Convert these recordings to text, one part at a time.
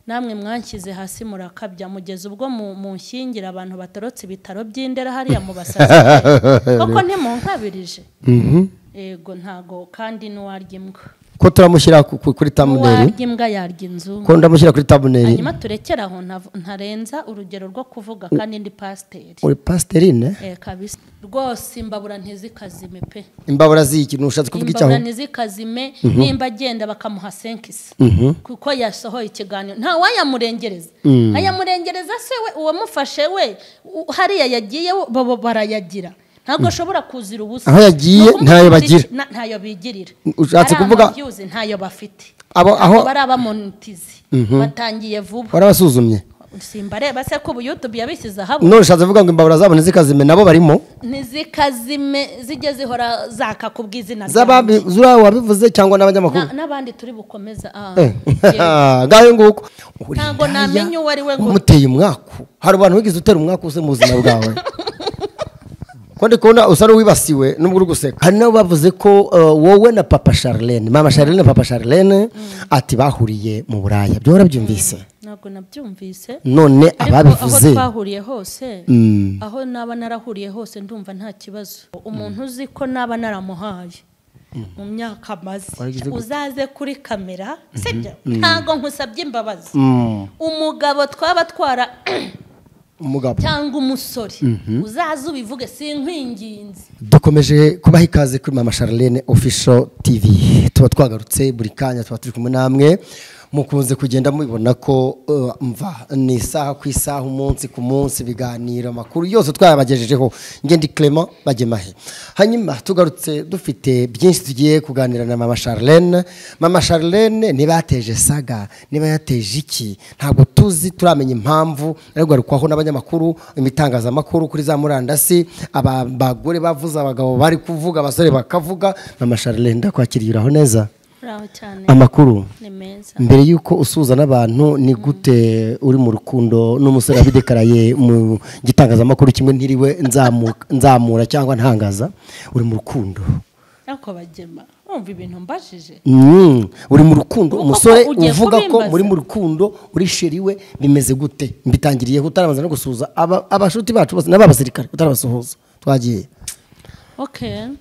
Namwe mwanshyize hasi murakabya mugeze ubwo munshyingira abantu batorotse ibitaro by'Indera hariya mu basazi. Koko ntimunkabirije. Yego ntago kandi n'uwarya imbwa. Ko turamushyira kuri thumbnail. Uwarya imbwa yarya inzu. Ko ndamushyira kuri thumbnail. Hanyuma turekera aho ntarenza urugero rwo kuvuga kandi ndi pasiteri. Uri pasiterine? Eh kabisa. Rwose imbabura ntizikazime pe. Imbabura ziki nushatse kuvuga icyaho? Imbabura ntizikazime nimba agenda bakamuha senkisi. Kuko yasohoye ikiganiro nta wayamurengereza. Ayamurengereza se we uwamufashe we hariya yagiye babo barayagira. Ntabwo ashobora kuzira ubusa. Aho yagiye ntayo bagira. Ntayo bigirira. Ushatse kuvuga ntayo bafite. Abo aho barabamonetize. Batangiye vuba. Warabasuzumye. Simbareba se ko ubu YouTube yabisize ahabo. None ushatse kuvuga ngo imbabura zabo ntizikazime nabo barimo? Ntizikazime zijye zihora zaka kubw'izina ryanjye. Zaba wabivuze cyangwa n'abanyamakuru? N'abandi turi bukomeza. Ngaho nguko. Ntago namenye uwo ari we ngo umuteye umwaku. Hari abantu wigize utera umwaku use mu buzima bwawe. Kondi kubona usa n'uwibasiwe nubwo uri guseka. Hari nabo bavuze ko wowe na Papa Charlene, Mama Charlene na Papa Charlene ati bahuriye mu Buraya. Byo warabyumvise? Ntabwo nabyumvise. None ababivuze aho twahuriye hose, aho naba narahuriye hose ndumva nta kibazo. Umuntu uzi ko naba naramuhaye mu myaka maze uzaze kuri kamera, sibyo? Ntago nkusabye imbabazi. Umugabo twaba twara umugabo cyangwa umusore uzaze ubivuge sinkwinginze. Dukomeje kubaha ikaze kuri Mama Charlene Official TV. Tuba twagarutse buri kanya, tuba turi kumwe namwe. Mukunze kugenda mubibona ko mva ni isaha ku isaha, umunsi ku munsi, ibiganiro amakuru yose twayabagejejeho. Nge ndi Clement Bagemahe. Hanyuma tugarutse dufite byinshi tugiye kuganira na Mama Charlene. Mama Charlene niba yateje saga, niba yateje iki, ntabwo tuzi, turamenya impamvu ariko garukwaho n'abanyamakuru, imitangazamakuru kuri za murandasi, aba bagore bavuze, abagabo bari kuvuga, abasore bakavuga. Mama Charlene ndakwakiriraho neza. Amakuru ni meza. Mbere yuko usuza n'abantu, ni gute uri mu rukundo n'umusore abidekaraye mu gitangazamakuru kimwe ntiriwe nzamura cyangwa ntangaza, uri mu rukundo? Ariko Bagema wumva ibintu mbajije. Uri mu rukundo, umusore uvuga ko muri mu rukundo uri sheri we, bimeze gute? Mbitangiriye utarabanza no gusuza abashuti bacu bose n'abasirikare utarabasuhuza. Twagiye. Okay.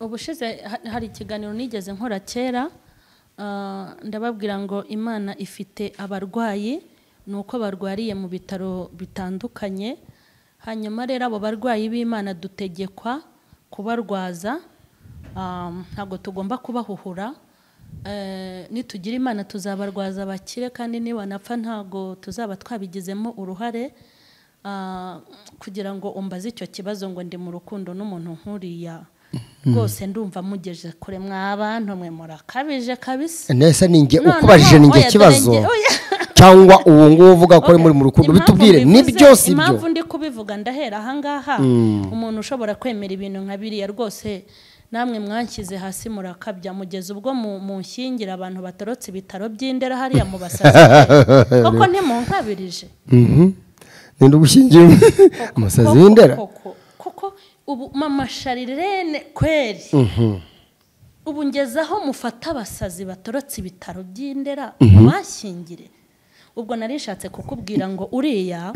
Ubushize hari ikiganiro nigeze nkora kera, ndababwira ngo Imana ifite abarwayi nuko barwariye mu bitaro bitandukanye. Hanyuma rero abo barwayi b'Imana dutegekwa kubarwaza, ntabwo tugomba kubahuhura. Nitugira Imana tuzabarwaza bakire, kandi niba napfa ntabwo tuzaba twabigizemo uruhare. Kugira ngo umbaze icyo kibazo ngo ndi mu rukundo n'umuntu nkuriya rwose ndumva mugeje kure mwabantu mwe murakabije kabisa. Nese ninge ukubajije ninge kibazo cyangwa uwo nguwo uvuga ko muri mu rukundo bitubwire nibyo si byo? Impamvu ndi kubivuga ndahera aha ngaha, umuntu ushobora kwemera ibintu nka biriya rwose namwe mwanshyize hasi murakabya mugeze ubwo munshyingira abantu batorotse ibitaro by'Indera hariya mu basazi. Koko ntimunkabirije. Ninde ugushyingira umusazi w'Indera? Koko ubu Mama Charlene kweri ubu ngezaho mufata abasazi batorotse ibitaro by'Indera mwashyingire. Ubwo narishatse kukubwira ngo uriya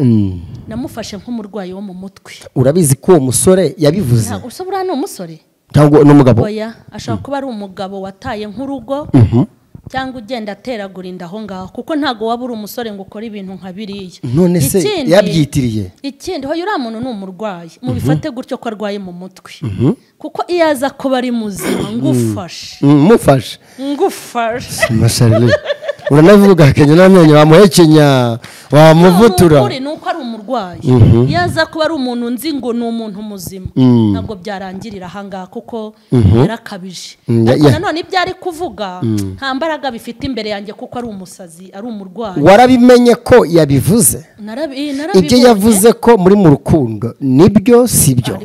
namufashe nk'umurwayi wo mu mutwe. Urabizi ko uwo musore yabivuze? Usubura ni umusore cyangwa n'umugabo? Oya, ashobora kuba ari umugabo wataye nk'urugo cyangwa ugenda ateragura inda aho ngaho, kuko ntago waba uri umusore ngo ukore ibintu nka biriya. None se yabyitiriye? Ikindi hoya uriya muntu ni umurwayi, mubifate gutyo ko arwaye mu mutwe. Kuko iyo aza kuba ari muzima ngufashe. Mufashe. Ngufashe. Mama Charlene uranavuga Kenya n'amenyo bamuhekenya wamuvutura. Ukuri nuko ari umurwayi. Iyo aza kuba ari umuntu nzi ngo ni umuntu muzima, ntabwo byarangirira aha ngaha kuko yarakabije. Ariko nanone ibyo ari kuvuga nta mbaraga bifite imbere yanjye kuko ari umusazi, ari umurwayi. Warabimenye ko yabivuze? Ibyo yavuze ko muri mu rukundo nibyo si byo?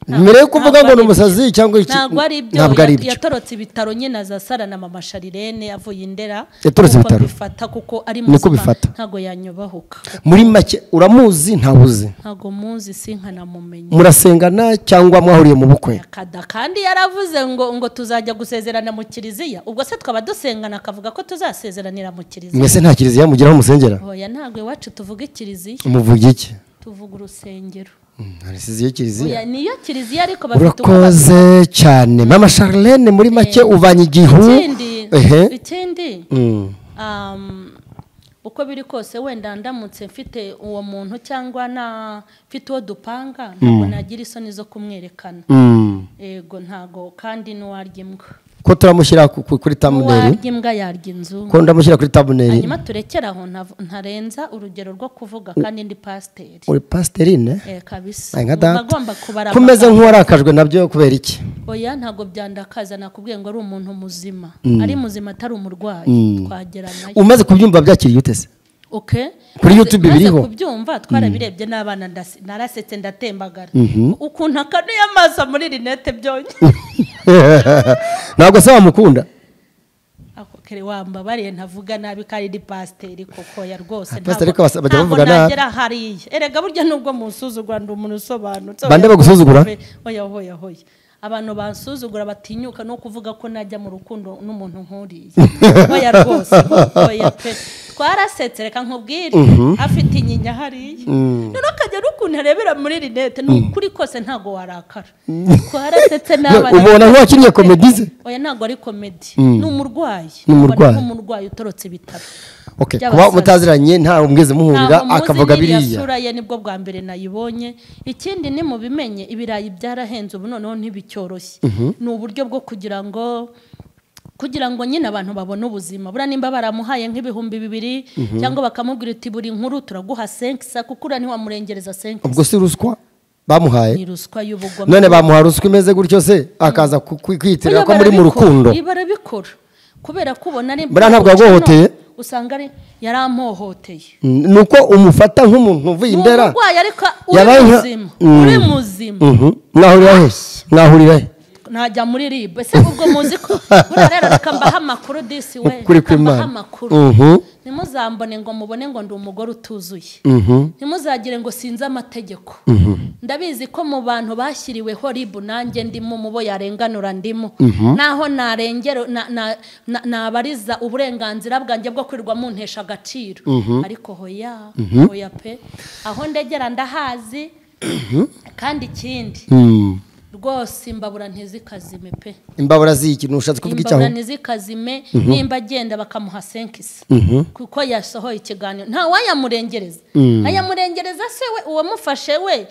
Mbere yo kuvuga ngo ni umusazi cyangwa iki, ntabwo ari ibyo. Ntabwo ari ibyo. Yatorotse ibitaro nyine azasara na mama Sharirene avuye Indera. Yatorotse ibitaro bifata kuko ari niko muzima, bifata. Ntabwo yanyubahuka. Muri make uramuzi ntawuzi? Ntabwo muzi, sinkanamumenye. Murasengana cyangwa mwahuriye mu bukwe? Kada kandi yaravuze ngo tuzajya gusezerana mu kiliziya. Ubwo se twaba dusengana akavuga ko tuzasezeranira mu kiliziya? Mwese nta kiliziya mugeraho musengera? Oya, ntabwo iwacu tuvuga ikiliziya. Muvuga iki? Tuvuga urusengero. Harisiziye kiliziya. Oya, niyo kiliziya ariko bafite uko Urakoze cyane mama Charlene. Muri make uvanye igihu. Ikindi uko biri kose wenda ndamutse mfite uwo muntu cyangwa na mfite uwo dupanga, ntabwo nagira isoni zo kumwerekana. Yego, ntago. Kandi n'uwarya imbwa, Ko turamushyira kuri thumbnail? N'uwarya imbwa yarya inzu. Ko ndamushyira kuri thumbnail? Hanyuma turekere aho, ntarenza urugero rwo kuvuga kandi ndi pasiteri. Uri pasiterine? Kabisa. Ay, nka data. Agomba kubara Kumeze amagambo. nk'uwarakajwe nabyo kubera iki? Oya, ntabwo byandakaza. Nakubwiye ngo ari umuntu muzima, ari muzima atari umurwayi, twageranayo. Umaze kubyumva byakiriye ute se? Okay. Kuri YouTube Maze biriho? kubyumva twarabirebye n'abana, narasetse ndatembagara ukuntu akanuye amaso muri rinete byonyine. Ntabwo se wamukunda? Ako kere wambabariye ntavuga nabi kandi ndi pasiteri koko ya rwose. Pasiteri ko bajya ntabwo bavuga nabi. Nagera hariya. Erega burya nubwo munsuzugura ndi umuntu usobanutse. Bande bagusuzugura? Oya hoya hoya, abantu bansuzugura batinyuka no kuvuga ko najya mu rukundo n'umuntu nk'uriya, oya rwose, oya pe. Twarasetse, reka nkubwire, afite inyinya hariya, noneho akajya n'ukuntu arebera muri rinete. Ni ukuri kose ntabwo warakara, twarasetse n'abana. Ubona nk'uwakinnye komedi ze? Oya, ntabwo ari komedi, ni umurwayi. Ni umurwayi. Ubona nk'umurwayi utorotse ibitaro Okay, by'abasazi. kuba mutaziranye, nta mwigeze muhurira, Ntabwo muzi, akavuga n'iriya biriya. sura ye nibwo bwa mbere nayibonye. Ikindi ni mubimenye, ibirayi byarahenze ubu noneho ntibicyoroshye. Ni uburyo bwo kugira ngo nyine abantu babone ubuzima. Buriya nimba baramuhaye nk'2000 cyangwa bakamubwira uti buri nkuru turaguha 500, kuko uriya ntiwamurengereza 500. Ubwo si ruswa bamuhaye? Ni ruswa y'ubugome. None bamuha ruswa imeze gutyo se akaza kwiyitirira Oya, ko muri mu barabikora. rukundo? Ibi barabikora kubera ko ubona ari Buriya ntabwo yaguhohoteye? Usanga ari yarampohoteye. Ni uko umufata nk'umuntu uvuye Ni Indera. umurwayi ariko uri Yabaye muzima, uri muzima. Mwahurira he? Mwahurira he? Najya muri RIB ese? Ubwo muzi ko buriya rero, reka mbahe amakuru disi we. Ukuri Reka mbahe kw'Imana. amakuru. Ntimuzambone ngo mubone ngo ndi umugore utuzuye, ntimuzagire ngo sinzi amategeko. Ndabizi ko mu bantu bashyiriweho RIB nanjye ndimo, mu bo yarenganura ndimo, naho narengero nabariza uburenganzira bwanjye bwo kwirirwa muntesha agaciro. Ariko hoya, hoya pe, aho ndegera ndahazi. Kandi ikindi, rwose imbabura ntizikazime pe. Imbabura z'iki? Ntushatse kuvuga icyaho? Imbabura ntizikazime. Nimba agenda bakamuha 500 kuko yasohoye ikiganiro, nta wayamurengereza. Ayamurengereza se we uwamufashe we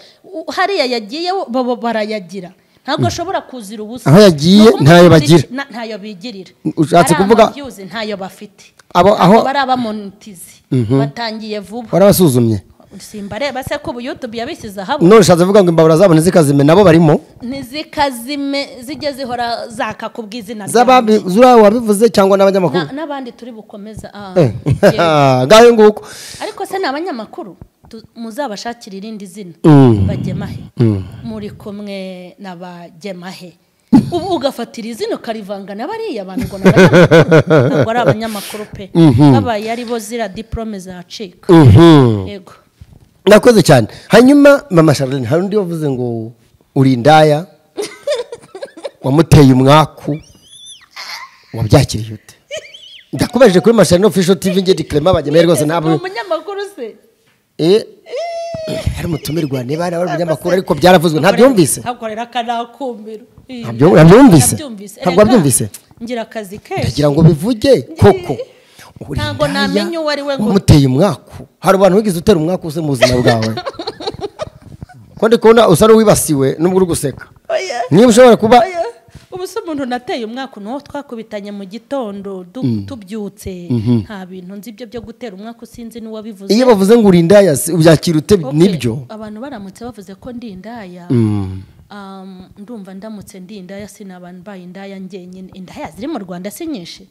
hariya yagiye bo barayagira, ntabwo ashobora kuzira ubusa. Aho yagiye Ni ukuvuga ntayo ngo bagira. Ntayo bigirira. Ushatse Ari kuvuga- ama views ntayo bafite. Abo aho Bari abamonetize batangiye vuba. Warabasuzumye? Simbareba se ko ubu YouTube yabishyize ahabona? None ushatse kuvuga ngo imbabura zabo ntizikazime, nabo barimo? Ntizikazime, zijye zihora zaka ku bw'izina Z'ababi ryanjye. zuriya wabivuze cyangwa n'abanyamakuru? N'abandi turi bukomeza Eh. Yewe. Ngaho nguko. Ariko se ni abanyamakuru? Muzabashakire irindi zina, Bagemahe. Muri kumwe na Bagemahe, ubu ugafatira izina ukarivanga na bariya bantu ngo ni abanyamakuru. Ntabwo ari abanyamakuru pe, babaye ari bo ziriya diporome zacika. Yego. Nakoze cyane. Hanyuma mama Charlene, hari undi wavuze ngo uri indaya, wamuteye umwaku, wabyakiriye ute? Ndakubajije kuri Mama Official TV, nge di Clement Bagemeye rwose Ni ntabwo umunyamakuru se? Hari umutumirwa, niba ari umunyamakuru, ariko byaravuzwe, ntabyumvise? Hakorera akanakumiro. Ntabyumvise? Ntabyumvise. Ntabwo Erega, wabyumvise? ngira akazi kenshi. Ndagira ngo bivuge koko. Uri Ntabwo indaya, namenya uwo ari we ngo- wamuteye umwaku. Hari abantu wigeze utera umwaku se mu buzima bwawe? Ko ndi kubona usa n'uwibasiwe nubwo uri guseka? Oya. Niba ushobora kuba Oya. Ubu se umuntu nateye umwaka n'uwo twakubitanye mu gitondo tubyutse, nta bintu nzi ibyo byo gutera umwaka, usinzi n'uwabivuze. Iyo bavuze ngo uri indaya ubyakira ute? Okay, Nibyo. abantu baramutse bavuze ko ndi indaya, ndumva ndamutse ndi indaya sinaba mbaye indaya njyenyine. Indaya ziri mu Rwanda si nyinshi?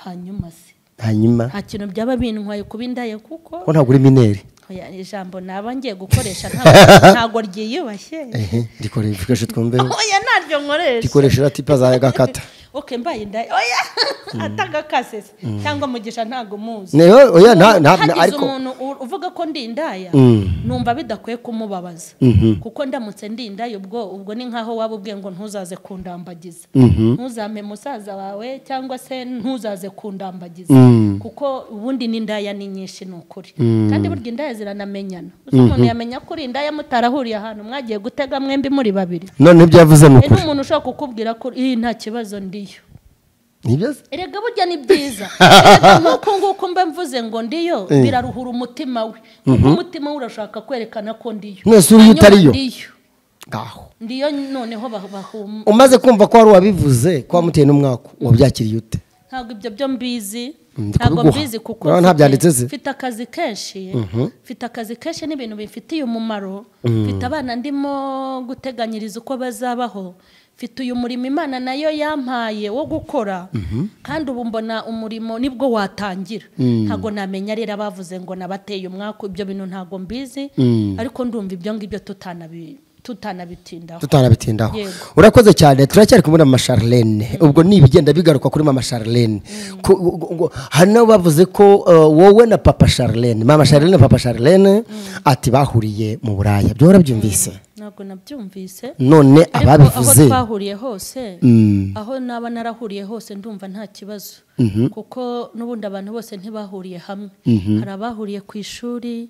Hanyuma se Hanyuma nta kintu byaba bintwaye kuba indaya kuko ko ntabwo uri mineur. Oya, ijambo naba ngiye gukoresha ntago ryiyubashye. Rikoresha twumve. Oya, naryo nkoresha. Rikoresha tipa za gakata. Okay, mbaye ndaya. Oya, atagakase cyangwa Mugisha ntago muzi. Oya, nta ariko umuntu uvuga ko ndi indaya numva bidakwiye kumubabaza, kuko ndamutse ndi indaya ubwo ni nkaho waba ubwiye ngo ntuzaze kundambagiza, ntuzampe musaza wawe cyangwa se ntuzaze kundambagiza, kuko ubundi ni indaya ni nyinshi nukuri. Kandi burya indaya ziranamenyana. Umuntu yamenya ko uri indaya mutarahuriye ahantu mwagiye gutega mwembi muri babiri. None ibyo yavuze nukuri. Umuntu ushaka kukubwira ko nta kibazo ndiyo. Erega burya ni byiza. Nkuko nguko mba mvuze ngo ndiyo, biraruhura umutima we, kuko umutima we urashaka kwerekana ko ndiyo. Nese uri utariyo. Ngaho ndiyo. Noneho bahuma. Umaze kumva ko wari wabivuze ko wamuteye n'umwaka, wabyakiriye ute? Ntabwo ibyo byo mbizi. Ntabwo mbizi kuko mfite akazi kenshi. Mfite akazi kenshi n'ibintu bimfitiye umumaro. Mfite abana ndimo guteganyiriza uko bazabaho. Mfite uyu murimo Imana nayo yampaye wo gukora, kandi ubu mbona umurimo nibwo watangira. Ntago namenya rero abavuze ngo nabateye umwaka, ibyo bintu ntago mbizi, ariko ndumva ibyo ngibyo tutanabitindaho. Urakoze cyane. Turacyari kumwe na Mama Charlene. Ubwo ni ibigenda bigaruka kuri Mama Charlene. Hano bavuze ko wowe na Papa Charlene, Mama Charlene na Papa Charlene ati bahuriye mu Buraya. Byo warabyumvise? Ntabwo nabyumvise. None ababivuze aho twahuriye hose, aho naba narahuriye hose ndumva nta kibazo, kuko n'ubundi abantu bose ntibahuriye hamwe. Hari abahuriye ku ishuri,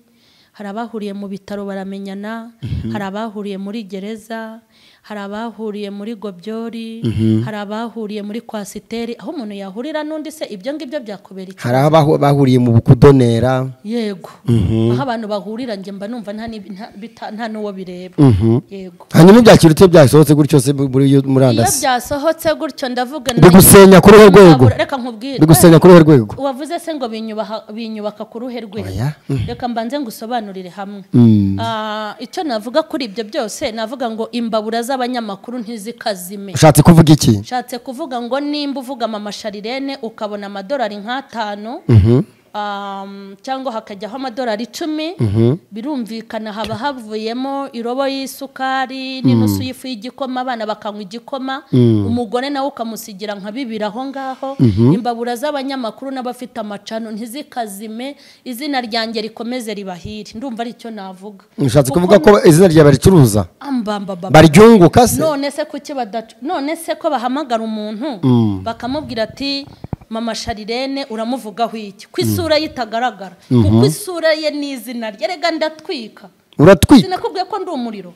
hari abahuriye mu bitaro baramenyana, hari abahuriye muri gereza, hari abahuriye muri gobyori, hari abahuriye muri kwasiteri. Aho umuntu yahurira n'undi se ibyo ngibyo byakubera iki? Hari abahuriye mu kudonera. Yego. Aho abantu bahurira nge mba numva nta n'uwo bireba. Yego. Hanyuma ibyakira ute byasohotse gutyo se muri murandasi? Iyo byasohotse gutyo ndavuga bigusenya kuri ruhe rwego? Reka nkubwire. Bigusenya kuri ruhe rwego? Wavuze se ngo binyubaka ku ruhe rwego? Reka mbanze ngusobanurire hamwe. Icyo navuga kuri ibyo byose, navuga ngo imbabura z'abanyamakuru ntizikazime. Ushatse kuvuga iki? Ushatse kuvuga ngo nimba uvuga Mama Charlene ukabona amadolari nk'atanu, cyangwa hakajyaho amadolari 10, birumvikana haba havuyemo irobo y'isukari n'inusu y'ifu y'igikoma, abana bakanywa igikoma, umugore nawe ukamusigira nka bibiri aho ngaho. Imbabura z'abanyamakuru n'abafite amacano ntizikazime, izina ryanjye rikomeze ribahire. Ndumva ari cyo navuga. Ushatse kuvuga ko izina ryawe baricuruza? Baryunguka se? None se kuki badacu? None se ko bahamagara umuntu bakamubwira ati Mama Charlene uramuvugaho iki? Ku isura ye itagaragara, kuko isura ye n'izina rye. Erega ndatwika. Uratwika? Sinakubwiye ko ndi umuriro.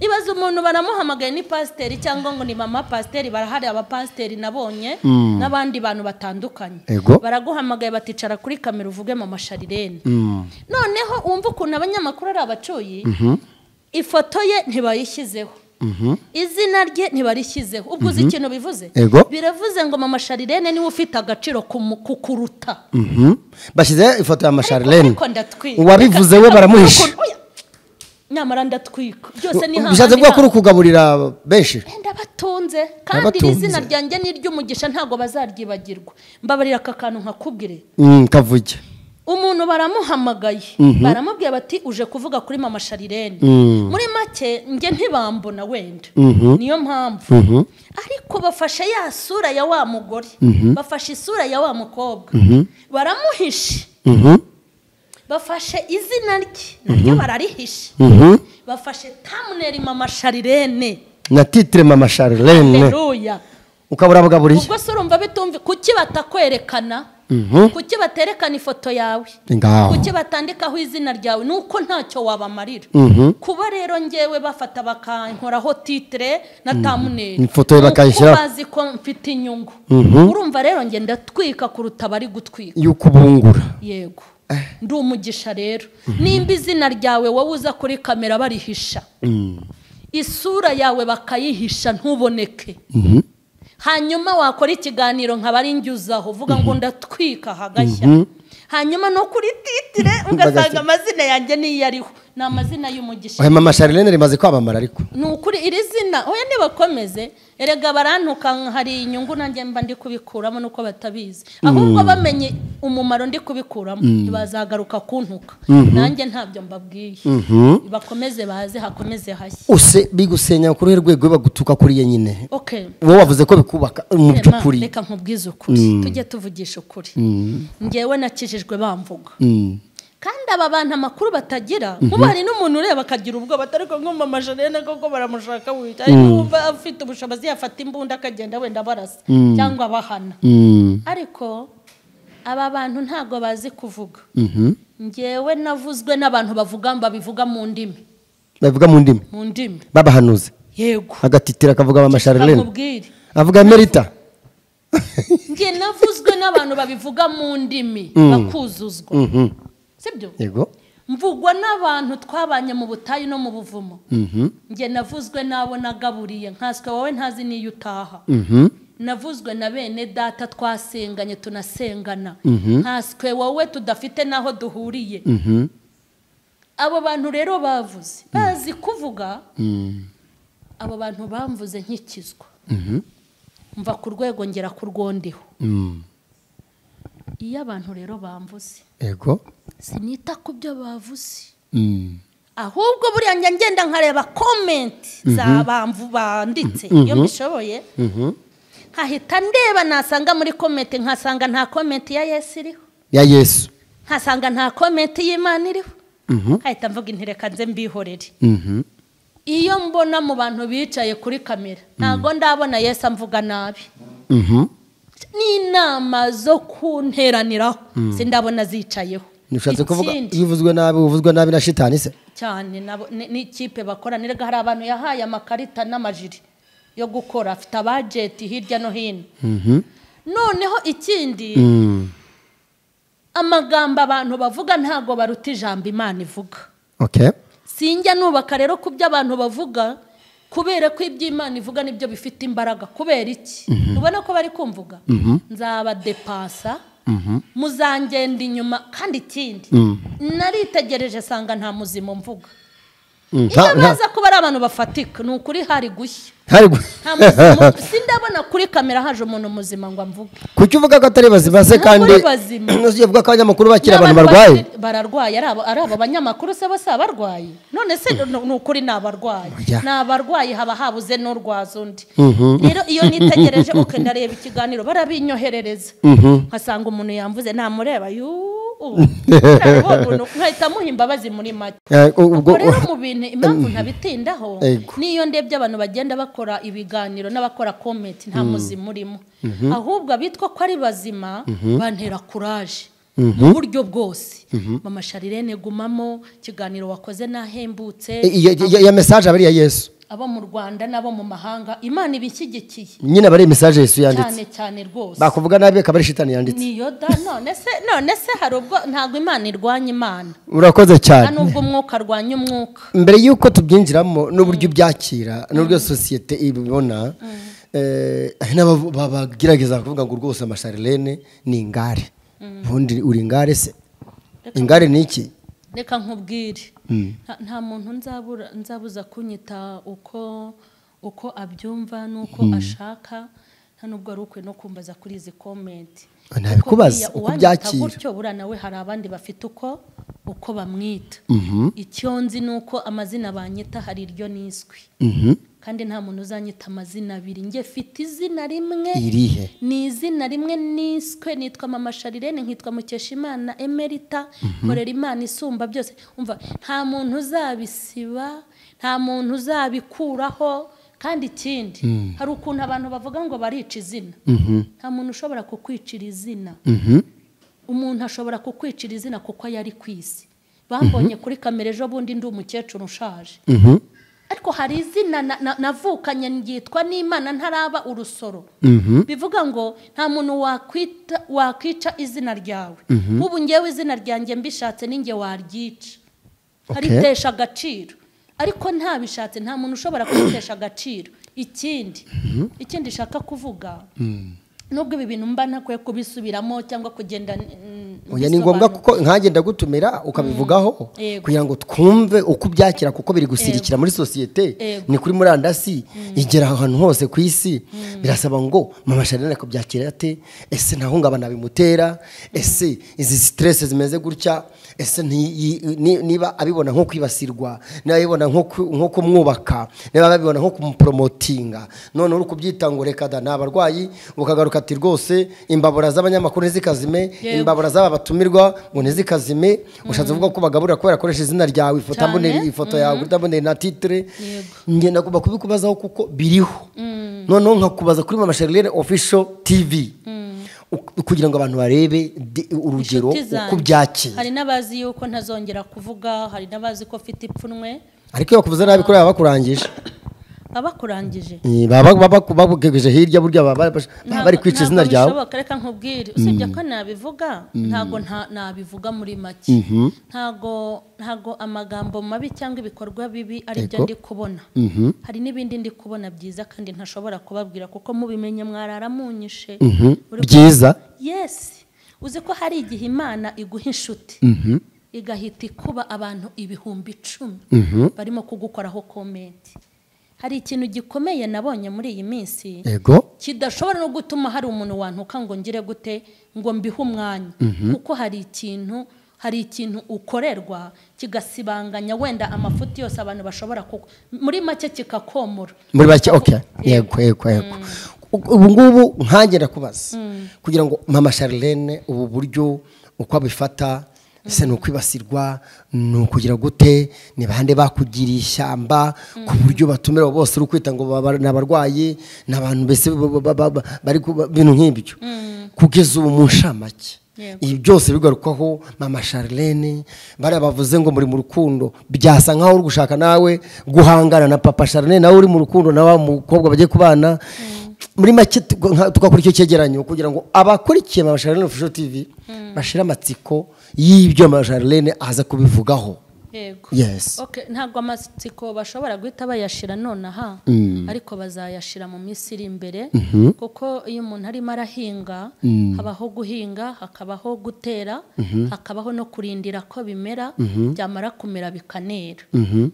Ibaze umuntu baramuhamagaye ni pasiteri cyangwa ngo ni mama pasiteri, barahari abapasiteri nabonye n'abandi bantu batandukanye. Baraguhamagaye baticara kuri kamera uvuge Mama Charlene. Noneho wumva ukuntu abanyamakuru ari abacuyi, ifoto ye ntibayishyizeho, izina rye ntibarishyizeho. Ubwo uzi ikintu bivuze? Biravuze ngo Mama Charlene niwe ufite agaciro kukuruta. Bashyize ifoto ya Mama Charlene, uwabivuze we baramuhisha. Nyamara ndatwika byose ni hano. Bishatse kuvuga ko uri kugaburira benshi? Ndabatunze, kandi izina ryanjye ni iry'umugisha, ntago bazaryibagirwa. Mbabarira aka kantu nkakubwire. Kavuge. Umuntu baramuhamagaye, baramubwiye bati uje kuvuga kuri Mama Charlene. Muri make nge ntibambona wenda, niyo mpamvu. Ariko bafashe ya sura ya wa mugore, bafashe isura ya wa mukobwa, baramuhishe. Bafashe izina rye naryo bararihishe. Bafashe thumbnail Mama Charlene na titre Mama Charlene. Haleluya. Ukabura bugaburiye. Ubwo se urumva bitumvi kuki batakwerekana? Kuki baterekana ifoto yawe? Kuki batandikaho izina ryawe? Nuko ntacyo wabamarira. Kuba rero ngewe bafata bakankoraho titre na thumbnail, ifoto ye bakayishyira, bazi ko mfite inyungu. Urumva rero nge ndatwika kuruta bari gutwika. Yuko bungura. Yego. Ndi umugisha rero. Nimba izina ryawe wowe uza kuri kamera barihisha, isura yawe bakayihisha ntuboneke, hanyuma wakora ikiganiro nkaba ari njyuzaho uvuga ngo ndatwika hagashya, hanyuma no kuri titire ugasanga amazina yanjye niyo ariho. Ni amazina y'umugisha. Oya, Mama Charlene rimaze kwamamara ariko. Ni ukuri iri zina, oya nibakomeze, erega barantuka hari inyungu nanjye mba ndi kubikuramo nuko batabizi. Ahubwo bamenye umumaro ndi kubikuramo, ntibazagaruka kuntuka. Nanjye ntabyo mbabwiye. Bakomeze baze hakomeze hashye. Use bigusenya kuri rwego bagutuka kuri ye nyine. Okay. Wowe wavuze ko bikubaka mu by'ukuri. Reka nkubwize ukuri. Tujye tuvugisha ukuri. Ngewe nakijijwe bamvuga. Kandi aba bantu amakuru batagira, nkuba hari n'umuntu ureba akagira ubwoba atariko nko Mama Charlene koko baramushaka wita, ariko wumva afite ubushobozi yafata imbunda akagenda wenda barasa cyangwa bahana. Ariko aba bantu ntago bazi kuvuga. Ngewe navuzwe n'abantu bavuga babivuga mu ndimi. Bavuga mu ndimi? Mu ndimi. Babahanuze. Yego. Agatitira akavuga Mama Charlene. Avuga Merita. Nge navuzwe n'abantu babivuga mu ndimi bakuzuzwa. Sibyo? Yego. Mvugwa n'abantu twabanye mu butayu no mu buvumo. Nge navuzwe nabo nagaburiye nkaswe wowe ntazi niyo utaha. Navuzwe na bene data twasenganye tunasengana. Nkaswe wowe tudafite naho duhuriye. Abo bantu rero bavuze bazi kuvuga. Abo bantu bamvuze nkikizwa. Mva ku rwego ngera ku rwondiho. Iyo abantu rero bamvuze, yego, sinita ku byo bavuze. Ahubwo buriya njya ngenda nkareba comment za bamvu banditse iyo mbishoboye, nkahita ndeba nasanga muri comment nkasanga nta comment ya Yesu iriho. Ya Yesu. Nkasanga nta comment y'Imana iriho. Nkahita mvuga inti reka nze mbihorere. Iyo mbona mu bantu bicaye kuri kamera ntago ndabona Yesu amvuga nabi. N'inama zo kunteraniraho sindabona zicayeho. Nushatse kuvuga iyo uvuzwe nabi uvuzwe nabi na shitani se cyane n'ikipe bakora. Nirega hari abantu yahaye amakarita n'amajiri yo gukora, afite abajeti hirya no hino. Noneho ikindi, amagambo abantu bavuga ntago baruta ijambo Imana ivuga. Okay. Sinjya nubaka rero ku byo abantu bavuga, kubera ko iby'Imana ivuga nibyo bifite imbaraga. Kubera iki? Ubona ko bari kumvuga, nzaba depasa, muzangenda inyuma. Kandi ikindi, naritegereje sanga nta muzima mvuga. Iyo baza kuba ari abantu bafatika, ni ukuri hari gushya. Nta muzima sindabona kuri kamera haje umuntu muzima ngo amvuge. Kuki uvuga ko atari bazima se kandi nuziye uvuga ko abanyamakuru bakira abantu barwaye? Bararwaye, ari abo banyamakuru se bose abarwaye. None se ni ukuri nabarwaye. Nabarwaye haba habuze n'urwaza undi. Rero iyo nitegereje uke ndareba ikiganiro barabinyoherereza. Nkasanga umuntu yamvuze namureba nkahita muha imbabazi muri make. Ubwo rero mu bintu impamvu ntabitindaho, niyo ndebye abantu bagenda bakora ibiganiro n'abakora comment nta muzima urimo. Ahubwo abitwa ko ari bazima bantera courage mu buryo bwose. Mama Charlene gumamo, ikiganiro wakoze nahembutse. Ya message abari ya Yesu. Abo mu Rwanda nabo mu mahanga Imana ibishyigikiye. Nyine abari message Yesu yanditse. Cyane cyane rwose. Bakuvuga nabi akaba ari shitani yanditse. Niyo da none se hari ubwo ntago Imana irwanya Imana. Urakoze cyane. Nubwo umwuka arwanya umwuka. Mbere yuko tubyinjiramo n'uburyo byakira n'uburyo societe ibibona, bagerageza kuvuga ngo rwose Mama Charlene ni ingare. Ubundi uri ingare se? Ingare ni iki? Reka nkubwire. Nta muntu nzabuza kunyita uko abyumva nuko ashaka, nta nubwo ari ukwe no kumbaza kuri izi comment. Ntabikubaza uko byakira. Gutyo bura nawe hari abandi bafite uko bamwita. Icyo nzi nuko amazina banyita hari iryo niswi. Kandi nta muntu uzanyita amazina abiri. Nge mfite izina rimwe. Irihe? Ni izina rimwe niswe, nitwa Mama Charlene, nkitwa Mukeshimana Emerita, nkorera Imana isumba byose. Umva, nta muntu uzabisiba, nta muntu uzabikuraho. Kandi ikindi, hari ukuntu abantu bavuga ngo barica izina. Nta muntu ushobora kukwicira izina. Umuntu ashobora kukwicira izina kuko yari kwisi. Bambonye kuri kamera ejo bundi ndi umukecuru ushaje. Ariko hari izina navukanye ngitwa n'Imana ntaraba urusoro. Bivuga ngo nta muntu wakwica izina ryawe. Ubu ngewe izina ryanjye mbishatse ninge waryica. Haritesha agaciro. Ariko ntabishatse nta muntu ushobora kwitesha agaciro. Ikindi shaka kuvuga, Nubwo ibi bintu mba ntakwiye kubisubiramo cyangwa kugenda. Oya, ni ngombwa kuko nkanjye ndagutumira ukabivugaho kugira ngo twumve uko ubyakira, kuko biri gusirikira muri sosiyete, ni kuri murandasi, igera ahantu hose ku isi. Birasaba ngo Mama Charlene kubyakira ate? Ese ntahungabana bimutera? Ese izi stress zimeze gutya, ese niba abibona nko kwibasirwa, niba abibona nko kumwubaka, niba abibona nko kumupromotinga, none uri kubyita ngo reka da ni abarwayi, ukagaruka ati rwose imbabura z'abanyamakuru ntizikazime, imbabura z'aba batumirwa ngo ntizikazime. Ushatse kuvuga ko bagaburira kubera akoresha izina ryawe, ifoto mbonera, ifoto yawe mbonera na titre. Ngenda kuba kubikubazaho kuko biriho. Noneho nkakubaza kuri Mama Charlene Official TV kugira ngo abantu barebe urugero uko byakira. Hari n'abazi yuko ntazongera kuvuga, hari n'abazi ko mfite ipfunwe, ariko iyo bakuvuze nabi kuri aba bakurangije, abakurangije babugejeje hirya, burya bari kwica izina ryawe. Reka nkubwire, usibye ko nabivuga ntago nabivuga muri make, ntago amagambo mabi cyangwa ibikorwa bibi ari byo ndi kubona. Hari n'ibindi ndi kubona byiza kandi ntashobora kubabwira kuko mubimenye mwarara munyishe. Byiza? Yes. Uzi ko hari igihe Imana iguha inshuti igahita ikuba abantu 10,000 barimo kugukoraho comment. Hari ikintu gikomeye nabonye muri iyi minsi kidashobora no gutuma hari umuntu wantuka ngo ngire gute ngo mbihe umwanya, kuko hari ikintu ukorerwa kigasibanganya wenda amafuti yose abantu bashobora kuko muri make kikakomora muri make. Okay, yego yego yego. Ubu ngubu nkanjye ndakubaza kugira ngo Mama Charlene ubu buryo uko abifata, ese ni ukwibasirwa, ni ukugira gute, ni bande bakugiriye ishyamba ku buryo batumira bose uri kwita ngo ni abarwayi, ni abantu mbese bari bintu nk'ibyo kugeza ubu mu nshamake ibi byose bigarukwaho Mama Charlene. Bariya bavuze ngo muri mu rukundo, byasa nkaho uri gushaka nawe guhangana na Papa Charlene, nawe uri mu rukundo na wa mukobwa bagiye kubana. Muri make tugakora icyo cyegeranyo kugira ngo abakurikiye Mama Charlene Official TV bashira amatsiko y'ibyo Mama Charlene aza kubivugaho. Yego. Yes. Okay, ntabwo amatsiko bashobora guhita bayashira nonaha, ariko bazayashira mu minsi iri imbere, kuko iyo umuntu arimo arahinga habaho guhinga, hakabaho gutera, hakabaho no kurindira ko bimera, byamara kumera bikanera.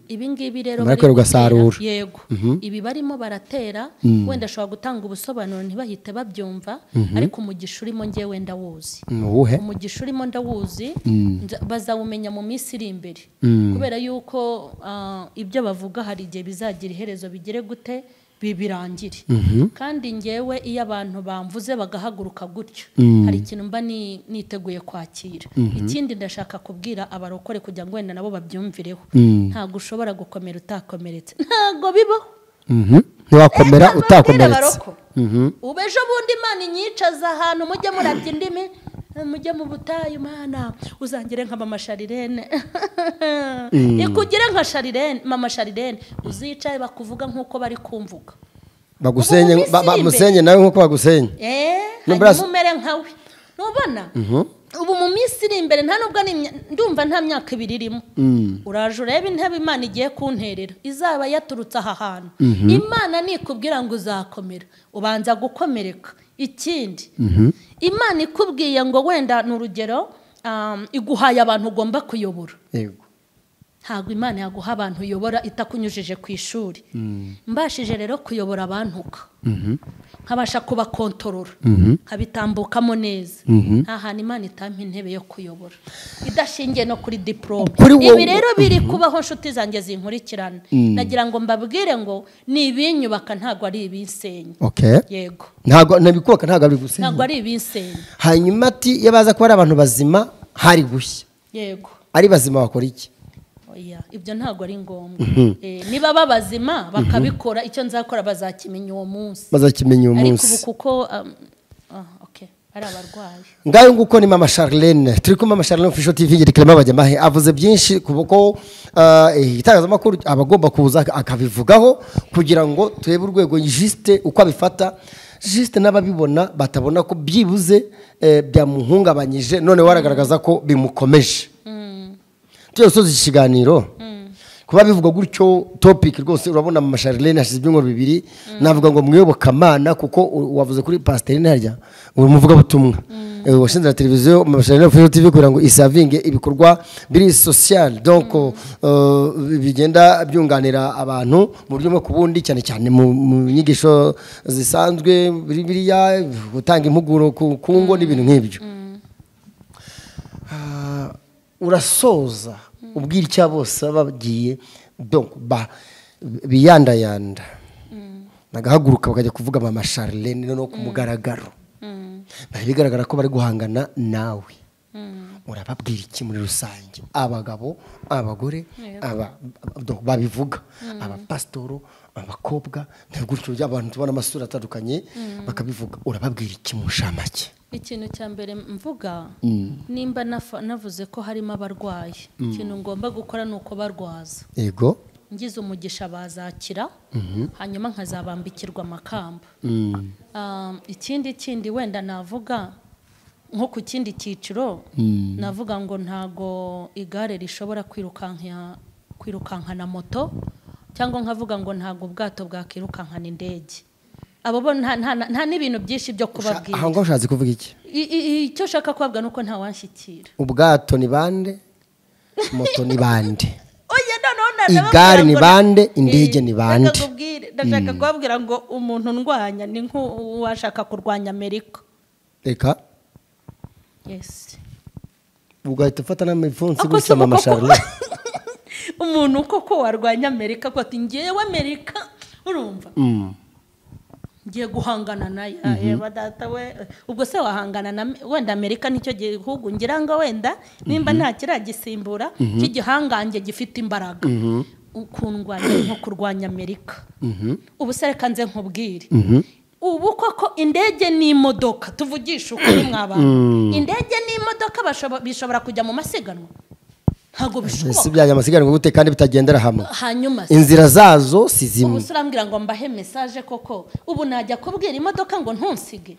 Ibi ngibi rero bari kugasarura. Yego. Ibi barimo baratera, wenda ashobora gutanga ubusobanuro ntibahite babyumva, ariko umugisha urimo ngiye wenda wuzi. Umugisha urimo ndawuzi, bazawumenya mu minsi iri imbere. Kubera yuko ibyo bavuga hari igihe bizagira iherezo bigere gute bibirangire. Kandi ngewe iyo abantu bamvuze bagahaguruka gutyo, hari ikintu mba niteguye kwakira. Ikindi ndashaka kubwira abarokore kugira ngo wenda nabo babyumvireho, ntago ushobora gukomera utakomeretse, ntago bibaho. Ntiwakomera utakomeretse. Ubu ejo bundi Imana inyicaza ahantu mujye murabya indimi, mujye mu butayu, Mana uzangire nka Mama Charlene, ikugire nka Charlene, Mama Charlene, uzicaye bakuvuga nkuko bari kumvuga, bagusenye, bamusenye nawe nkuko bagusenye, hanyuma umere nkawe. Nubona ubu mu minsi iri imbere, nta nubwo ndumva nta myaka ibiri irimo, uraje urebe intebe Imana igiye kunterera izaba yaturutse aha hantu. Imana nikubwira ngo uzakomera, ubanza gukomereka. Ikindi Imana ikubwiye ngo wenda ni urugero, iguhaye abantu ugomba kuyobora. Ntabwo Imana yaguha abantu uyobora itakunyujije ku ishuri. Mbashije rero kuyobora abantuka, nkabasha kubakontorora, nkabitambukamo neza, nta hantu Imana itampa intebe yo kuyobora idashingiye no kuri diplome. Ibi rero biri kubaho nshuti zanjye zinkurikirana, nagira ngo mbabwire ngo ni ibinyubaka ntabwo ari ibinsenya. Yego, ntabwo nabikubaka, ntabwo ari gusenya, ntabwo ari ibinsenya. Hanyuma ati iyo baza kuba ari abantu bazima hari gushya. Yego, ari bazima bakora iki? Ibyo ntabwo ari ngombwa. Niba babazima bakabikora, icyo nzakora bazakimenya uwo munsi, bazakimenya uwo munsi. Ariko kuko okay, ari abarwayi. Ngayo nguko ni Mama Charlene, turi kumwe Mama Charlene Official TV ngiri Bajyamahe avuze byinshi kuko itangazamakuru abagomba kuza akabivugaho kugira ngo turebe urwego juste uko abifata, juste n'ababibona batabona ko byibuze byamuhungabanyije, none waragaragaza ko bimukomeje. Tuyo soza ikiganiro ku Kuba bivuga gutyo topic rwose, urabona Mama Charlene hashize ibyumweru 2 navuga ngo mwiyobokamana, kuko wavuze kuri Pasteur harya uri umuvugabutumwa washinze na televiziyo Mama Charlene Official TV kugira ngo isavinge ibikorwa biri social, donc bigenda byunganira abantu mu buryo bwo kubundi, cyane cyane mu nyigisho zisanzwe biriya gutanga impuguro ku kungo n'ibintu nk'ibyo. Urasoza ubwira icya bose bagiye donc biyandayanda bagahaguruka bakajya kuvuga Mama Charlene no ku mugaragaro, bigaragara ko bari guhangana nawe. Urababwira iki muri rusange, abagabo, abagore, aba babivuga, abapasitoro, abakobwa, gutyo abantu tubona amasura atandukanye bakabivuga, urababwira iki mu nshamake? Ikintu cya mbere mvuga, nimba navuze ko harimo abarwayi, ikintu ngomba gukora ni uko barwaza. Yego, ngize umugisha bazakira, hanyuma nkazabambikirwa amakamba. Ikindi wenda navuga nko ku kindi cyiciro, navuga ngo ntago igare rishobora kwirukankana moto, cyangwa nkavuga ngo ntago ubwato bwakirukankana indege. Abo bo nta n'ibintu byinshi byo kubabwira. Aho ngo ushatse kuvuga iki? Icyo ushaka kubabwira nuko nta wanshyikira. Ubwato ni bande, moto ni bande, oya none igare ni bande, indege ni bande. Ndashaka kubabwira ngo umuntu ndwanya ni nk'uwashaka kurwanya Amerika. Reka. Yes. Ugahita ufata n'amipfunsi gusa Mama Charlene. Umuntu koko warwanya Amerika ko ati ngewe Amerika, urumva? Ngiye guhangana nayo. Eba data we, ubwo se wahangana na wenda Amerika nicyo gihugu ngira ngo wenda nimba nta kiragisimbura cy'igihangange gifite imbaraga. Ukundwanya nko kurwanya Amerika. Ubu se reka nze nkubwire. Ubu koko indege n'imodoka, tuvugisha ukuri mw'abantu, indege n'imodoka bishobora kujya mu masiganwa? Ntago bishoboka. Si byajya amasiganwa gute kandi bitagendera hamwe? Hanyuma inzira zazo si zimwe. Ubu urambwira ngo mbahe message koko, ubu najya kubwira imodoka ngo ntunsige?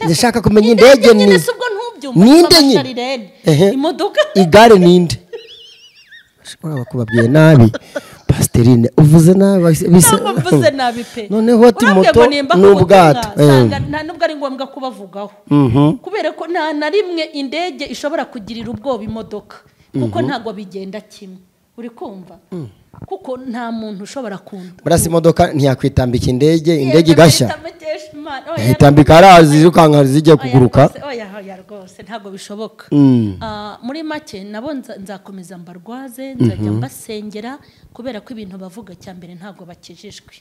Ndashaka kumenya indege ni ubwo ntubyumva ninde imodoka, igare ninde? Ushobora kubabwiye nabi Pastorine, uvuze nabi, mvuze nabi pe. Noneho ati moto n'ubwato, nta nubwo ari ngombwa kubavugaho, kubera ko nta na rimwe indege ishobora kugirira ubwoba imodoka, kuko ntago bigenda kimwe. Uri kumva? Kuko nta muntu ushobora kunda. Burasi imodoka ntiyakwitambika indege, indege igashya. Itambika arazi zirukanka zijya kuguruka. Oya oya rwose ntago bishoboka. Muri make nabo nzakomeza mbarwaze, nzajya mbasengera, kubera ko ibintu bavuga cyambere ntago bakijijwe.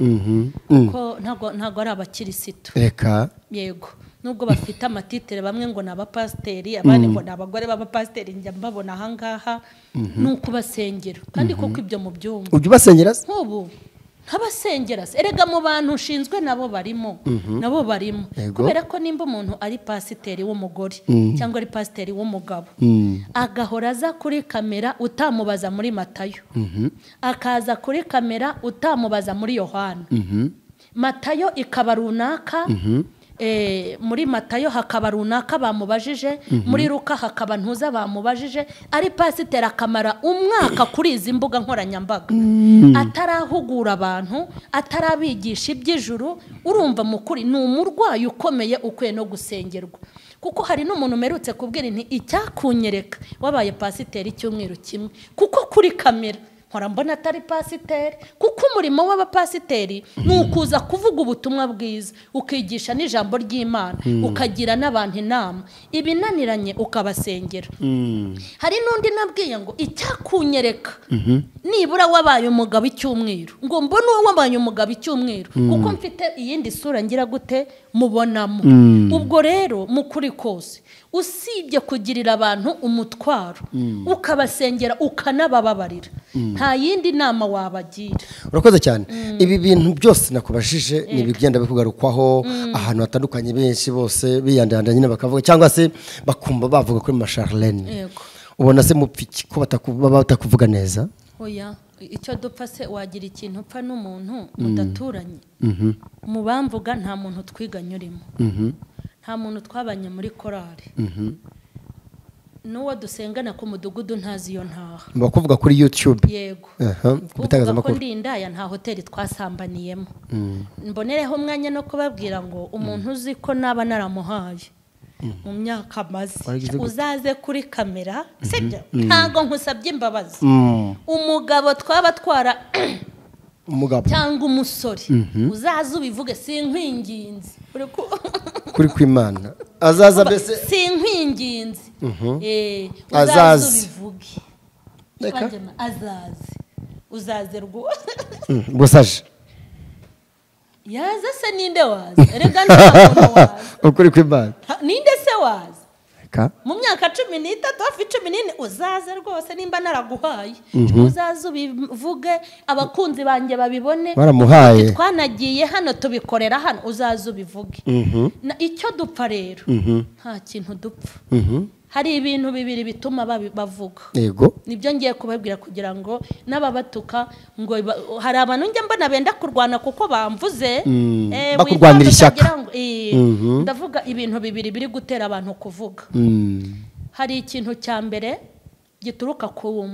Ko ntago ari abakirisitu. Reka. Yego. Nubwo bafite amatitere bamwe ngo nabapasteri, abandi ngo nabagore b'abapasteri, njya mbabona ahangaha, nuko basengera kandi koko ibyo mu byumba. Ujya ubasengera se? Nkubu ntabasengera se, erega mu bantu ushinzwe nabo barimo, nabo barimo. Kubera ko nimba umuntu ari pasiteri w'umugore cyangwa ari pasiteri w'umugabo, agahora aza kuri kamera utamubaza muri Matayo, akaza kuri kamera utamubaza muri Yohana, Matayo ikaba runaka, muri Matayo hakaba runaka bamubajije, muri Luka hakaba ntuza bamubajije, ari pasiteri akamara umwaka kuri izi mbuga nkoranyambaga atarahugura abantu, atarabigisha iby'ijuru, urumva mukuri ni umurwayi ukomeye ukwiye no gusengerwa. Kuko hari n'umuntu umerutse kubwira nti icyakunyereka wabaye pasiteri icyumweru kimwe, kuko kuri kamera nkora mbona atari pasiteri, kuko umurimo w'abapasiteri ni ukuza kuvuga ubutumwa bwiza, ukigisha n'ijambo ry'Imana, ukagira n'abantu inama, ibinaniranye ukabasengera. Hari n'undi nabwiye ngo icyakunyereka nibura wabaye umugabo icyumweru, ngo mbone uwo wabaye umugabo icyumweru, kuko mfite iyindi sura ngira gute mubonamo. Ubwo rero mukuri kose usibye kugirira abantu umutwaro, ukabasengera ukanabababarira, nta yindi nama wabagira. Urakoze cyane. Ibi bintu byose nakubashije ni ibigenda bikugarukwaho ahantu hatandukanye, benshi bose biyandanda nyine bakavuga cyangwa se bakumva bavuga kuri Mama Charlene. Ubona se mupfiki ko batakuvuga neza? Oya, icyo dupfa se wagira ikintu upfa n'umuntu mudaturanye. Mu bamvuga nta muntu twiganye urimo, nta muntu twabanye muri korari. N'uwo dusengana ku mudugudu ntazi iyo ntaha. Bakuvuga kuri YouTube. Yego. Ku bitangazamakuru. Ko ndi indaya nta hoteli twasambaniyemo. Mbonereho umwanya no kubabwira ngo umuntu uzi ko naba naramuhaye mu myaka maze uzaze kuri kamera, sibyo? Ntago nkusabye imbabazi. Umugabo twaba twara umugabo cyangwa umusore uzaze ubivuge, sinkwinginze. Kuri kwimana azaza mbese sinkwinginze. Uzaze ubivuge. Azaze uzaze rwose. Gusaje yaza se ninde waza? Erega nta waza. Ukuri kwimana ninde se waza? Mu myaka 13 hafi 14 uzaze rwose nimba naraguhaye. Uzaze ubivuge abakunzi banjye babibone. Baramuhaye. Twanagiye hano tubikorera hano, uzaze ubivuge. Icyo dupfa rero nta kintu dupfa. Hari ibintu bibiri bituma bavuga. Yego. Nibyo ngiye kubabwira kugira ngo n'ababatuka ngo hari abantu njya mbona benda kurwana kuko bamvuze, bakurwanira ishyaka. Ndavuga ibintu bibiri biri gutera abantu kuvuga. Hari ikintu cya mbere gituruka ku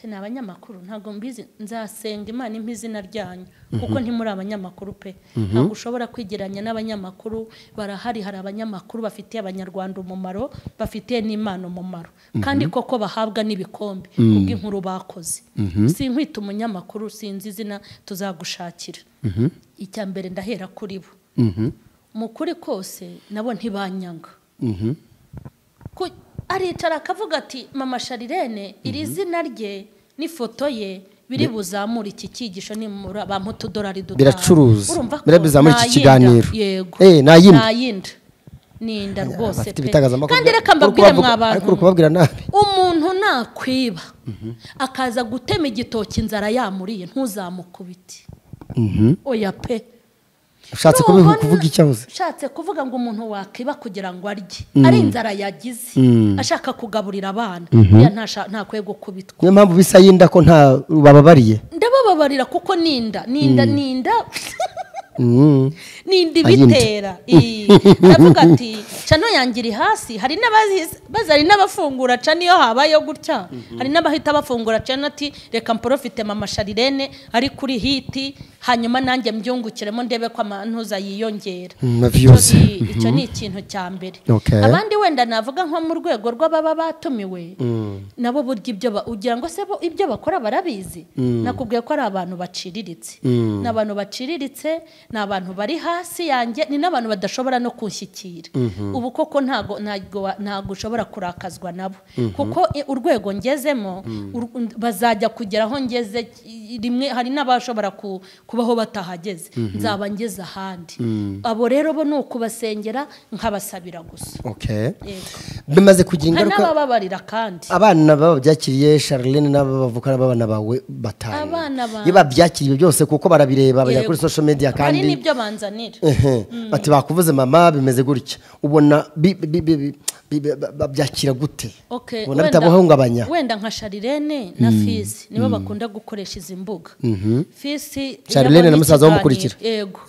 ni abanyamakuru, ntabwo mbizi, nzasenga Imana impa izina ryanyu kuko ntimuri abanyamakuru pe. Ntabwo ushobora kwigeranya n'abanyamakuru, barahari, hari abanyamakuru bafitiye abanyarwanda umumaro, bafitiye n'Imana umumaro, kandi koko bahabwa n'ibikombe kubw'inkuru bakoze. Sinkwita umunyamakuru, sinzi izina, tuzagushakira. Icya mbere ndahera kuri bo. Mu kuri kose nabo ntibanyanga. Aricara akavuga ati mama Charlene iri zina rye n'ifoto ye biri buzamura iki cyigisho ni bampa utudolari dutanu. Biracuruza. Birabizamura iki kiganiro. Yego. Nayinda. Ninda rwose pe. Kandi reka mbabwire mwa bantu. Ariko kubabwira nabi. Umuntu nakwiba akaza gutema igitoki inzara yamuriye ntuzamukubite. Oya pe. Ushatse kuvuga icyabuze. Ushatse kuvuga ngo umuntu wakiba kugira ngo arye ari inzara yagize ashaka kugaburira abana, ntakwiye gukubitwa. Niyo mpamvu bisa yinda ko nta bababariye. Ndabababarira kuko ninda ninda ninda ninda ibitera. Aravuga ati cano yangiri hasi, hari n'abazari n'abafungura cano iyo habaye gutya, hari n'abahita bafungura cano ati reka mprofite mama Charlene ari kuri hiti, hanyuma nanjye mbyungukiremo ndebe ko amantuza yiyongera. Icyo ni ikintu cya mbere. Abandi wenda navuga nko mu rwego rw'ababa batumiwe, nabo burya ibyo ugira ngo se bo ibyo bakora barabizi. Nakubwiye ko ari abantu baciriritse. Ni abantu baciriritse, ni abantu bari hasi yanjye, ni n'abantu badashobora no kunshyikira. Ubu koko ntago ushobora kurakazwa nabo kuko urwego ngezemo bazajya kugeraho ngeze rimwe, hari n'abashobora kubaho batahageze, nzaba ngeze ahandi. Abo rero bo ni ukubasengera nkabasabira gusa. Bimaze kugira ingaruka n'abababarira kandi abana babyakiriye Charlene n'abavukana b'abana bawe batanu. Iyo babyakiriye byose kuko barabireba bajya kuri social media kandi hari n'ibyo banzanira. Bati bakuvuze mama bimeze gutya, ubona babyakira gute? Ubona bitabuhungabanya? Wenda nka Charlene na Fisi nibo bakunda gukoresha izi mbuga. Fisi Charlene na musaza bamukurikira. Yego.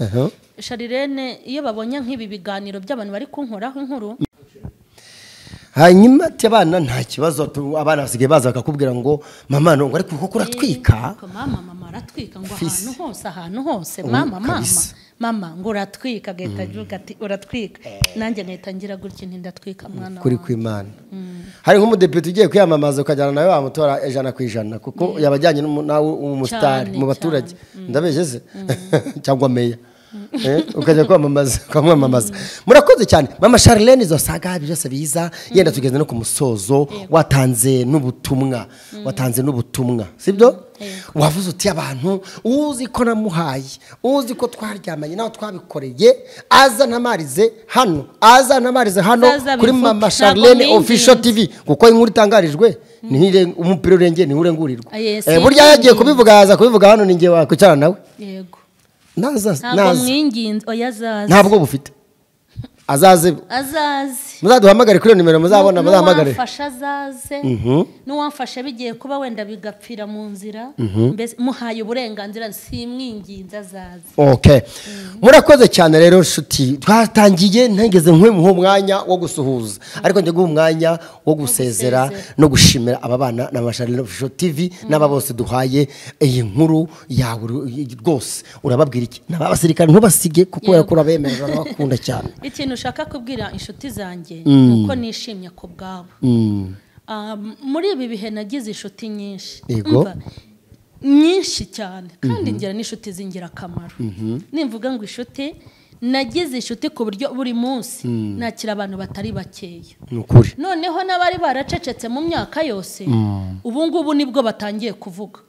Charlene iyo babonye nk'ibi biganiro by'abantu bari kunkoraho inkuru, hanyuma ati abana nta kibazo, abana basigaye baza bakakubwira ngo mama ngo ariko kuko uratwika. Mama aratwika ngo ahantu hose, ahantu hose mama mama mama ngo uratwika, agahita avuga ati uratwika, nanjye nkahita ngira gutya nti ndatwika mwana kuri kwimana. Hari nk'umudepite ugiye kwiyamamaza ukajyana nawe wamutora 100% kuko yabajyanye nawe umusitari mu baturage, ndabejeze cyangwa meya. Ukajya kwamamaza ukamwamamaza. Murakoze cyane mama Charlene, izo saga byose biza yenda tugeze no ku musozo. Watanze n'ubutumwa, watanze n'ubutumwa sibyo? Wavuze uti abantu uzi ko namuhaye, uzi ko twaryamanye nawe twabikoreye, aza ntamarize hano, aza ntamarize hano kuri mama Charlene Official TV, kuko inkuru itangarijwe ni umupira urengeye ni urengurirwa. Burya yagiye kubivuga, yaza kubivuga hano ni ngiye wakwicarana nawe. Yego. Naza ntabwo mwinginze, oya azaza ntabwo bufite. Azaze. Azaze. Muzaduhamagare kuri nimero muzabona, muzahamagare. N'uwamfasha azaze. N'uwamfasha bigiye kuba wenda bigapfira mu nzira, mbese muhaye uburenganzira simwinginze azaze. Okay. Murakoze cyane rero nshuti. Twatangiye ntengeze nkwe mu mwanya wo gusuhuza, ariko njye guha umwanya wo gusezera no gushimira aba bana na Mama Charlene Official TV n'aba bose duhaye iyi nkuru yawe rwose. Urababwira iki? N'abasirikare ntubasige kuko yakura bemerera bakunda cyane. Ikintu ushaka kubwira inshuti zanjye nuko nishimye ku bwabo. Muri ibi bihe nagize inshuti nyinshi. Nyinshi cyane kandi ngira n'inshuti z'ingirakamaro. Nimvuga ngo inshuti, nagize inshuti ku buryo buri munsi nakira abantu batari bakeya. Nukuri. Noneho n'abari baracecetse mu myaka yose ubu ngubu nibwo batangiye kuvuga.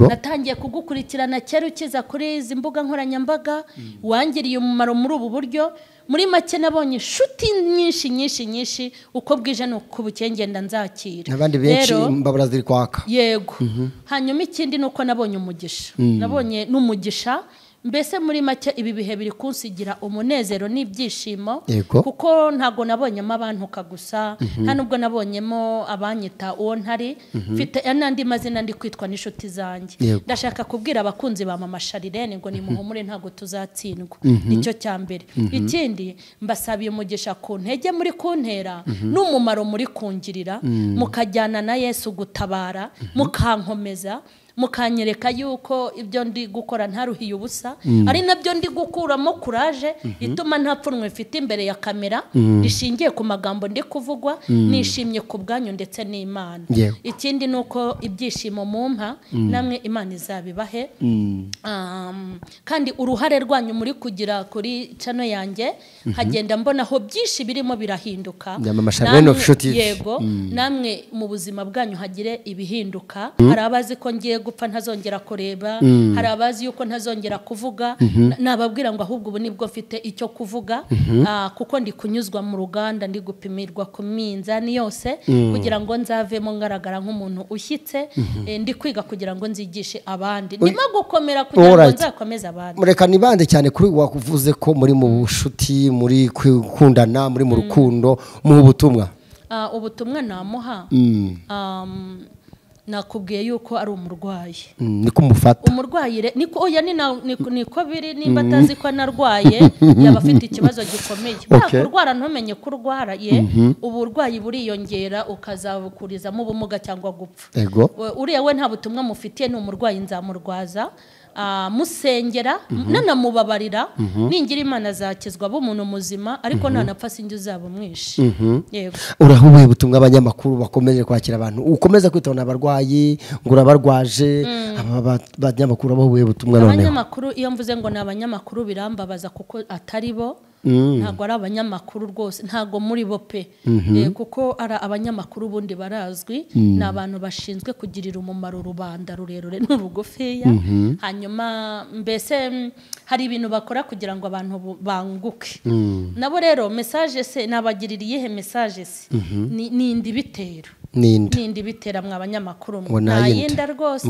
Natangiye kugukurikirana kera ukiza kuri izi mbuga nkoranyambaga, wangiriye umumaro muri ubu buryo. Muri make nabonye inshuti nyinshi nyinshi nyinshi, uko bwije nuko bukeye ngenda nzakira. Abandi benshi mbabura ziri kwaka. Yego. Hanyuma ikindi nuko nabonye umugisha. Nabonye n'umugisha. Mbese muri make ibi bihe biri kunsigira umunezero n'ibyishimo, kuko ntago nabonyemo abantu gusa, nta nubwo nabonyemo abanyita uwo ntari, mfite n'andi mazina ndi kwitwa n'inshuti zanjye. Ndashaka kubwira abakunzi ba Mama Charlene ngo nimuhumure ntago tuzatsindwa. Nicyo cya mbere. Ikindi mbasabiye umugisha ku ntege muri kuntera n'umumaro muri kungirira, mukajyana na Yesu gutabara, mukankomeza, mukanyereka yuko ibyo ndi gukora ntaruhiye ubusa, ari nabyo ndi gukuramo courage ituma ntapfunwe mfite imbere ya kamera rishingiye ku magambo ndi kuvugwa. Nishimye ku bwanyu ndetse n'Imana. Ikindi nuko ibyishimo mumpa namwe Imana izabibahe. Kandi uruhare rwanyu muri kugira kuri channel yanjye hagenda mbona ho byinshi birimo birahinduka. Yego, namwe mu buzima bwanyu hagire ibihinduka. Hari abazi ko ngiye gupfa ntazongera kureba, hari abazi yuko ntazongera kuvuga, nababwira ngo ahubwo ubu nibwo mfite icyo kuvuga, kuko ndi kunyuzwa mu ruganda, ndi gupimirwa ku minzani yose kugira ngo nzavemo ngaragara nk'umuntu ushyitse, ndi kwiga kugira ngo nzigishe abandi, ndimo gukomera kugira ngo nzakomeze abandi. Mureka nibande cyane kuri wakuvuze ko muri mu bushuti, muri gukundana, muri mu rukundo, mu butumwa. Ubutumwa namuha nakubwiye yuko ari umurwayi. Niko mufata. Umurwayi niko oya niko biri, nimba atazi ko narwaye yaba afite ikibazo gikomeye. Kurwara ntumenye ko urwaraye, uburwayi buriyongera ukazabukurizamo ubumuga cyangwa gupfa. Uriya we nta butumwa mufitiye, ni umurwayi nzamurwaza, musengera nanamubabarira, ningira Imana zakizwa bo umuntu muzima, ariko ntanapfa sinjye uzaba umwishe. Yego. Urahuye ubutumwa abanyamakuru bakomeje kwakira abantu, ukomeza kwitona abarwayi ngo urabarwaje, aba banyamakuru bahuye ubutumwa noneho. Abanyamakuru iyo mvuze ngo ni abanyamakuru birambabaza kuko atari bo. Ntago ari abanyamakuru rwose, ntago muri bo pe. Kuko ari abanyamakuru bundi barazwi, ni abantu bashinzwe kugirira umumaro rubanda rurerure n'urugufiya. Hanyuma mbese hari ibintu bakora kugira ngo abantu banguke. Nabo rero message se nabagirira iyihe message se? Ni indi bitero. Nindi bitera mwa abanyamakuru nayinda rwose,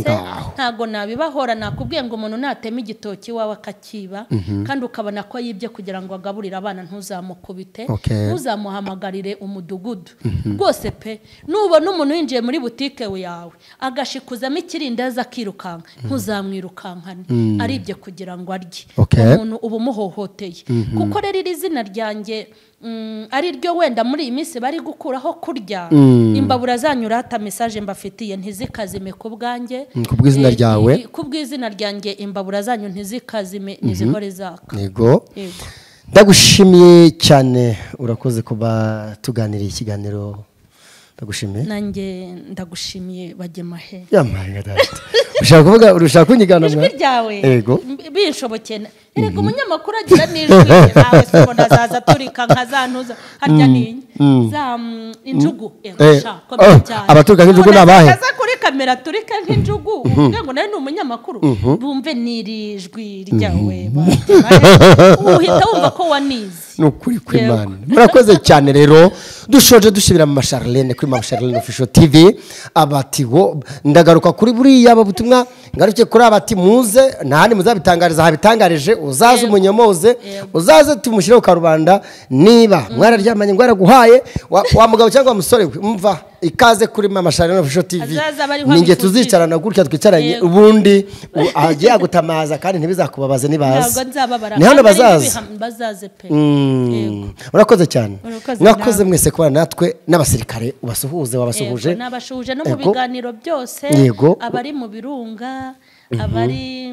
ntago nabibahora. Nakubwiye ngo umuntu natema igitoki wawe akakiba kandi ukabona ko yibye kugira ngo agaburire abana, ntuzamukubite, ntuzamuhamagarire umudugudu rwose pe. Nubona umuntu winjiye muri butike yawe agashikuzamo ikirindazi akirukanka, ntuzamwirukankane, aribye kugira ngo arye. Umuntu uba umuhohoteye. Kuko rero iri zina ryanjye ari ryo wenda muri iyi minsi bari gukuraho kurya, imbabura zanyu rata message mbafitiye ntizikazime ku bwanjye, ku bw'izina ryawe, ku bw'izina ryanjye imbabura zanyu ntizikazime, nizihore zaka. Yego. Ndagushimiye cyane, urakoze kuba tuganiriye ikiganiro. Ndagushimiye. Nanjye ndagushimiye Bagemahe. Yamaye data. Ushaka kuvuga, urushaka kunyigana mwa? Ijwi ryawe. Yego. Binshobokeye. Erega umunyamakuru agira n'ijwi nawe sibona zaza turika nka zantuza harya ninye. Za injugu. Abaturuka nk'injugu nabahe? Kaza kuri kamera turika nk'injugu, uvuge ngo nawe ni umunyamakuru. Bumve niri jwi ryawe. Uhita wumva ko wanize. Ni ukuri kw'Imana. Murakoze cyane. Rero dushoje dushimira Mama Charlene kuri Mama Charlene Official TV. Abati wo ndagaruka kuri buriya butumwa, ngaruke kuri abati muze ntahandi muzabitangariza, habitangarije uzaze umunyomoze, uzaze tumushyire ku karubanda. Niba mwararyamanye ngo yaraguhaye wa mugabo cyangwa wa musore we, umva ikaze kuri Mama Charlene Official TV. Azaza abariho Ninjye abivugira. tuzicarana gutya twicaranye, ubundi agiye agutamaza kandi ntibizakubabaze nibaza. Ntabwo nzababara. Ni hano Kandi ari bazaza. Bazaze pe. Yego. Urakoze cyane. Urakoze Mwakoze nawe. mwese kubana natwe, n'abasirikare ubasuhuze, wabasuhuje. Yego, nabashuhuje no mu biganiro byose. Abari mu birunga, abari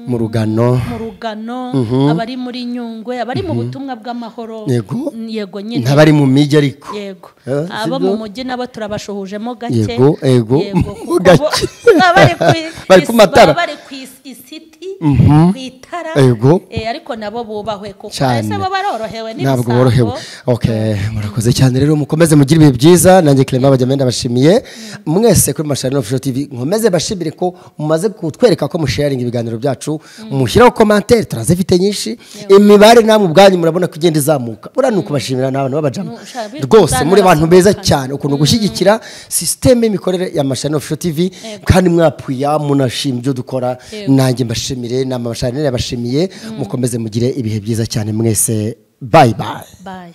Mu rugano. mu rugano, abari muri Nyungwe, abari mu butumwa bw'amahoro. Yego nyine. Ntabari mu mijyi ariko. Yego. Eh, Abo sibyo? mu mujyi nabo turabashuhujemo gake. Yego. Kuko Gake. baba bari Bari ku matara. Baba bari ku isiti, ku itara. Ariko nabo bubahwe kuko Cyane. ese bo barorohewe Ntabwo n'ibisambo? borohewe. Okay, murakoze cyane rero, mukomeze mugire ibihe byiza. Nanjye Clement Bajyamenda ndabashimiye mwese kuri Mama Charlene Official TV. Nkomeze bashimire ko mumaze kutwereka ko musharinga ibiganiro byacu, mushyiraho commentaire, turazifite nyinshi. Imibare namwe ubwanyu murabona ko igenda izamuka. Buriya ni ukubashimira n'abantu b'abajama rwose, muri abantu beza cyane, ukuntu gushyigikira système y'imikorere ya Mama Charlene Official TV, kandi mwapuya munashima ibyo dukora. Nanjye mbashimire na Mama Charlene yabashimiye. Mukomeze mugire ibihe byiza cyane mwese. Bye bye. Bye.